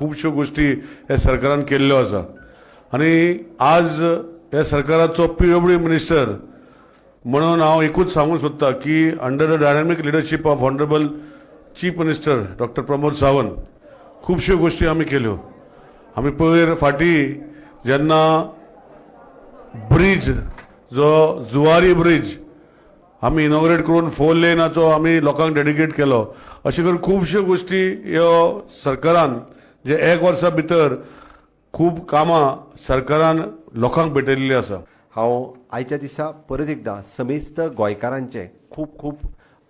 खुबश्यो गोश्टी ह्या सरकारान केल्ल्यो आसा. आनी आज ह्या सरकाराचो पीडब्ल्यू मिनिस्टर म्हणून हांव एकूच सांगूंक सोदतां की under the dynamic leadership of honourable chief minister doctor Pramod Sawant खुबश्यो गोश्टी आमी केल्यो. आमी पयर फाटीं जेन्ना ब्रीज जो जुवारी ब्रीज आमी इनॉग्रेट करून 4 लेनाचो आमी लोकांक डेडिकेट केलो. अशें करून खुबश्यो गोश्टी ह्यो सरकारान जे एक वर्सा भितर खूब कामां सरकारान लोकांक भेटयल्ली आसा. हांव आयच्या दिसा परत एकदां समेस्त गोंयकारांचे खूब खूब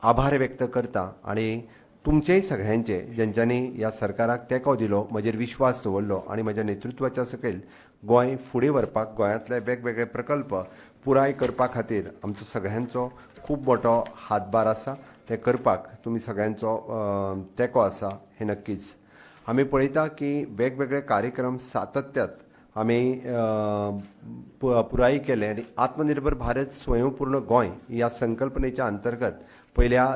आभार व्यक्त करता आनी तुमचेय सगळ्यांचे जेंच्यांनी ह्या सरकाराक तेंको दिलो, म्हजेर विश्वास दवरलो आनी म्हज्या नेतृत्वाच्या सकयल गोंय फुडें व्हरपाक, गोंयांतले वेगवेगळे प्रकल्प पुराय करपा खातीर आमचो सगळ्यांचो खूब मोठो हातभार आसा. तें करपाक तुमी सगळ्यांचो तेंको आसा हें नक्कीच. आमी पळयता की वेगवेगळे कार्यक्रम सातत्यात आमी पुराय केले आनी आत्मनिर्भर भारत स्वयंपूर्ण गोंय ह्या संकल्पनेच्या अंतर्गत पयल्या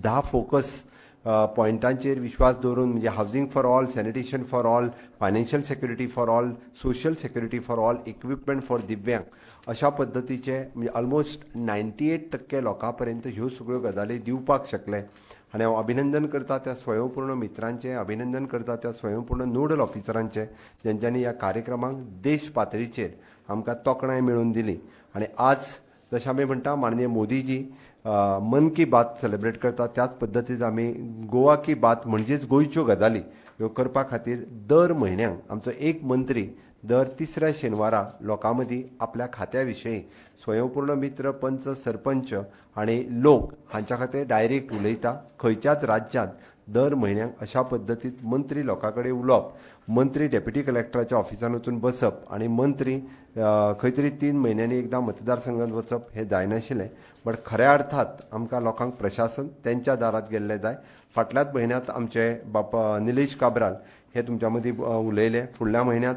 10 फोकस पॉयंटांचेर विश्वास दवरून, म्हणजे housing for all, sanitation for all, financial security for all, social security for all, equipment for दिव्यांग अशा पद्दतीचे म्हणजे ऑलमोस्ट 98% लोकां पर्यंत ह्यो सगळ्यो गजाली दिवपाक शकले. आनी हांव अभिनंदन करता त्या स्वयंपूर्ण मित्रांचें, अभिनंदन करता त्या स्वयंपूर्ण नोडल ऑफिसरांचें जेंच्यांनी ह्या कार्यक्रमांक देश पातळीचेर आमकां तोखणाय मेळोवन दिली. आनी आज जशें आमी म्हणटा माननीय मोदीजी मन की बात सेलिब्रेट करता, त्याच पद्दतीन आमी गोवा की बात म्हणजेच गोंयच्यो गजाली ह्यो करपा खातीर दर म्हयन्याक आमचो एक मंत्री दर तिसऱ्या शेनवारा लोकां मदीं आपल्या खात्या विशयी स्वयंपूर्ण मित्र, पंच, सरपंच आनी लोक हांच्या खातीर डायरेक्ट उलयता. खंयच्याच राज्यांत दर म्हयन्याक अशा पद्दतीन मंत्री लोकां कडेन उलोवप, मंत्री डेप्युटी कलेक्टराच्या ऑफिसान वचून बसप आनी मंत्री खंय तरी 3 म्हयन्यांनी एकदां मतदारसंघात वचप हें जायनाशिल्लें. बट खऱ्या अर्थात आमकां लोकांक प्रशासन तेंच्या दारांत गेल्लें जाय. फाटल्याच म्हयन्यांत आमचे बाप निलेश काब्राल हे तुमच्या मदीं उलयले, फुडल्या म्हयन्यांत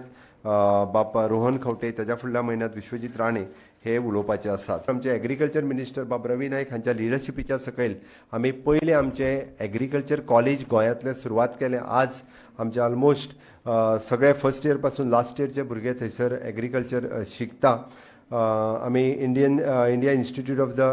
बाप रोहन खंवटे, तेज्या फुडल्या म्हयन्यांत विश्वजीत राणे हे उलोवपाचे आसात. आमचे एग्रीकल्चर मिनिस्टर बाब रवी नायक हांच्या लिडरशिपीच्या सकयल आमी पयलें आमचे एग्रीकल्चर कॉलेज गोंयांतलें सुरवात केलें. आज आमचे ऑलमोस्ट सगळे फर्स्ट इयर पासून लास्ट इयरचे भुरगे थंयसर एग्रीकल्चर शिकता. आमी India institute of the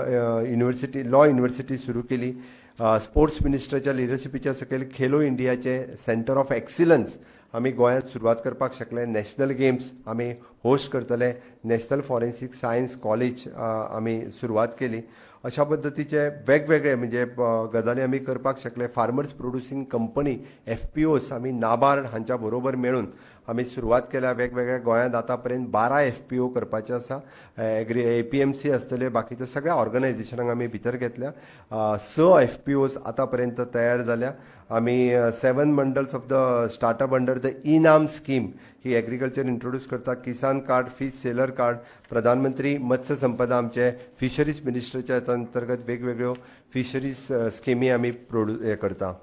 university law university सुरू केली. स्पोर्ट्स मिनिस्टराच्या लिडरशिपीच्या सकयल खेलो इंडियाचे सेंटर ऑफ एक्सिलन्स आमी गोंयांत सुरवात करपाक शकले. नॅशनल गेम्स आमी होस्ट करतले, नॅशनल फॉरेन्सीक सायन्स कॉलेज आमी सुरवात केली. अशा पद्दतीचे वेगवेगळे म्हणजे गजाली आमी करपाक शकले. फार्मर्स प्रोड्युसींग कंपनी FPOs आमी नाबार्ड हांच्या बरोबर मेळून आमी सुरवात केल्या. वेगवेगळ्या गोंयांत आतां पर्यंत 12 FPO करपाचे आसा. एग्री APMC आसतले, बाकीच्या सगळ्या ऑर्गनायझेशनांक आमी भितर घेतल्या. 6 FPOs आतां पर्यंत तयार जाल्या. आमी 7 mandals of the startup under the eNAM scheme he agriculture introduce करता. Kisan card, fish seller card, प्रधानमंत्री मत्स्य संपदा आमचे फिशरीज मिनिस्टरच्या अंतर्गत वेगवेगळ्यो फिशरीज स्किमी आमी हे करता.